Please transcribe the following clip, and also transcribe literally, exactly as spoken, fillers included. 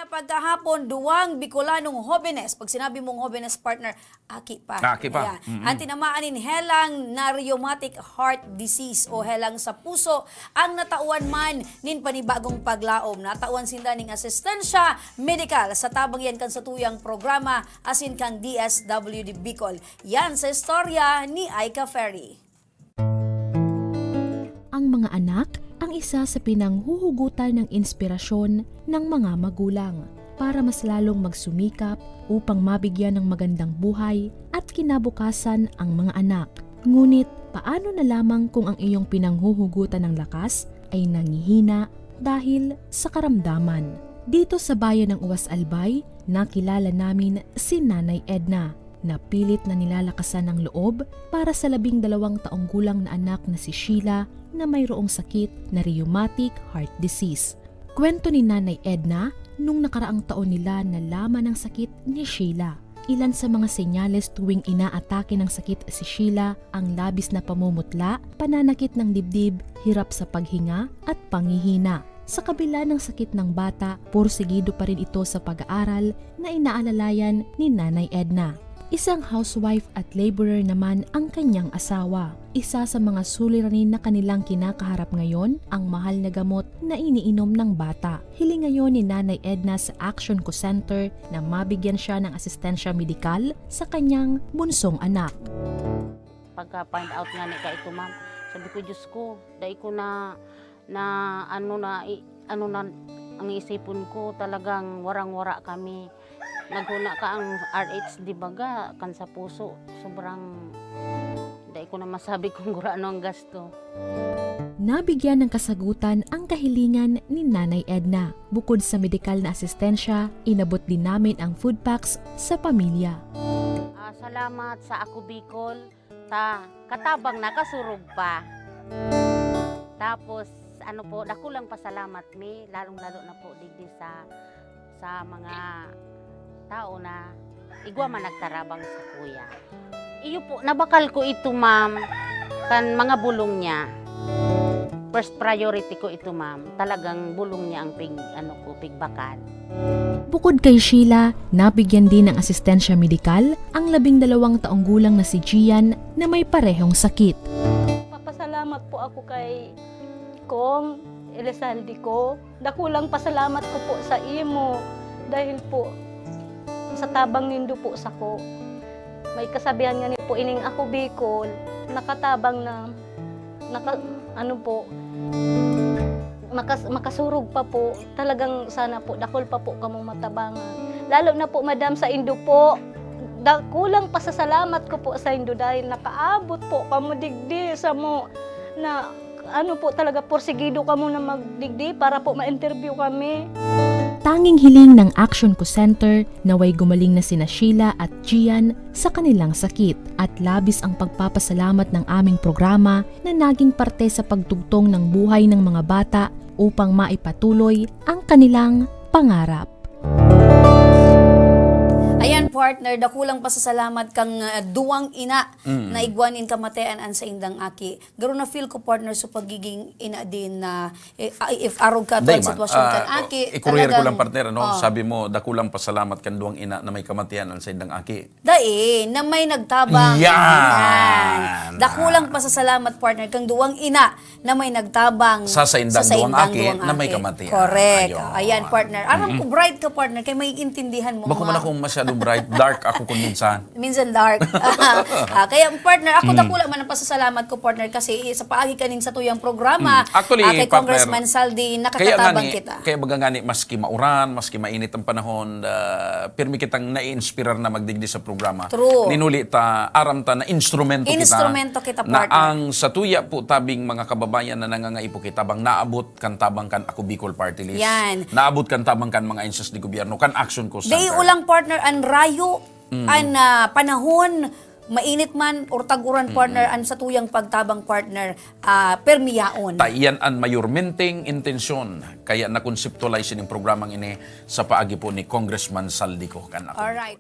Pagkahapon, duwang Bicolanong hobenes. Pag sinabi mong hobenes, partner, aki pa. Aki pa. Ayan. Mm-mm. Ang tinamaan nin helang na rheumatic heart disease o helang sa puso ang natawan man nin panibagong paglaom. Natawan sinda ning asistensya medikal sa tabang yan kan satuyang programa asin kan D S W D Bicol. Yan sa istorya ni Aika Ferry. Ang mga anak ang isa sa pinanghuhugutan ng inspirasyon ng mga magulang para mas lalong magsumikap upang mabigyan ng magandang buhay at kinabukasan ang mga anak. Ngunit, paano na lamang kung ang iyong pinanghuhugutan ng lakas ay nanghihina dahil sa karamdaman? Dito sa bayan ng Uwas Albay, nakilala namin si Nanay Edna. Napilit na nilalakasan ang loob para sa labing dalawang taong gulang na anak na si Sheila na mayroong sakit na rheumatic heart disease. Kwento ni Nanay Edna, nung nakaraang taon nila nalaman ang sakit ni Sheila. Ilan sa mga senyales tuwing inaatake ng sakit si Sheila ang labis na pamumutla, pananakit ng dibdib, hirap sa paghinga, at panghihina. Sa kabila ng sakit ng bata, porsigido pa rin ito sa pag-aaral na inaalalayan ni Nanay Edna. Isang housewife at laborer naman ang kanyang asawa. Isa sa mga suliranin na kanilang kinakaharap ngayon ang mahal na gamot na iniinom ng bata. Hiling ngayon ni Nanay Edna sa Action Co Center na mabigyan siya ng asistensya medikal sa kanyang bunsong anak. Pagka-find out nga ni kaito, ma'am, sabi ko, "Diyos ko, dai ko na, na ano na, i-, ano na, ang isipon ko, talagang warang-wara kami." Naghuna ka ang R H, di baga, kan sa puso, sobrang, dai ko na masabi kung gurano ang gasto. Nabigyan ng kasagutan ang kahilingan ni Nanay Edna. Bukod sa medikal na asistensya, inabot din namin ang food packs sa pamilya. Ah, salamat sa Ako Bicol, ta katabang na, kasurog pa. Tapos, ano po, dakulang pasalamat mi, lalong-lalo na po digdi sa, sa mga tao na igwa man nagtarabang sa kuya. Iyo po, nabakal ko ito, ma'am, kan mga bulong niya. First priority ko ito, ma'am. Talagang bulong niya ang pig-, ano ko, pigbakal. Bukod kay Sheila, nabigyan din ng asistensya medikal ang labing dalawang taong gulang na si Gian na may parehong sakit. Papasalamat po ako kay Kong Elizalde ko. Dakulang pasalamat ko po sa imo dahil po sa tabang nindo po sako. May kasabihan nga ni po ining Ako Bicol, nakatabang na, naka-, ano po, makas-, makasurog pa po. Talagang sana po, dakul pa po kamo matabangan. Lalo na po, madam, sa indo po, dakulang pasasalamat ko po sa indo dahil nakaabot po kamo digdi sa mo na ano po talaga, porsigido kamo na magdigdi para po ma-interview kami. Tanging hiling ng Action Co Center na way gumaling na sina Sheila at Gian sa kanilang sakit, at labis ang pagpapasalamat ng aming programa na naging parte sa pagtugtong ng buhay ng mga bata upang maipatuloy ang kanilang pangarap. Ayan, partner, dakulang pasasalamat kang, ah, duwang ina Mm. na igwa nin kamatian an saindang aki. Garo na-feel ko, partner, so pagiging ina din na, eh, ah, if arog ka Dai man. Sitwasyon kan Ah, aki, ikuruher ko talagang lang, partner, ano? Oh. Sabi mo, dakulang pasalamat kan duwang ina na may kamatian an saindang aki. Dai, na may nagtabang. Yan. Yan. Dakulang pasasalamat, partner, kang duwang ina na may nagtabang Sa saindang sa duwang saindang aki duwang na may aki. Kamatian. Correct. Ayun. Ayan, partner. Aram Mm-mm. ko, bright ka, partner, kay may intindihan mo Bako man nga. Akong masyadong bright, dark ako kung minsan. Minsan dark. Ah, kaya, partner, ako Mm. dakula man ang pasasalamat ko, partner, kasi sa paagi kanin satuyang programa, Mm. Actually, ah, kay partner, Congressman Saldi, kaya nga nakatabang ni, kita. Kaya baga nga ni, maski mauran, maski mainit ang panahon, ah, pirmi kitang nai-inspirar na magdigdi sa programa. True. Ninuli ta, aram ta na instrumento kita Instrumento kita, na partner. Ang satuya po tabing mga kababayan na nangangaipo kita bang naabot kan tabang kan Ako Bicol Party List. Yan. Naabot kan tabang kan mga ahensya de gobyerno, kan Action Co Center. Dai ulang, partner, an rayo, Mm. an, ah, panahon, mainit man or tag-uran, Mm. partner, an satuyang pagtabang, partner, ah, permi yaon. Ta iyan an mayormenteng intensyon, kaya na-conceptualize ining programang ini sa paagi po ni Congressman Saldi Co, kan Ako Bicol. Alright.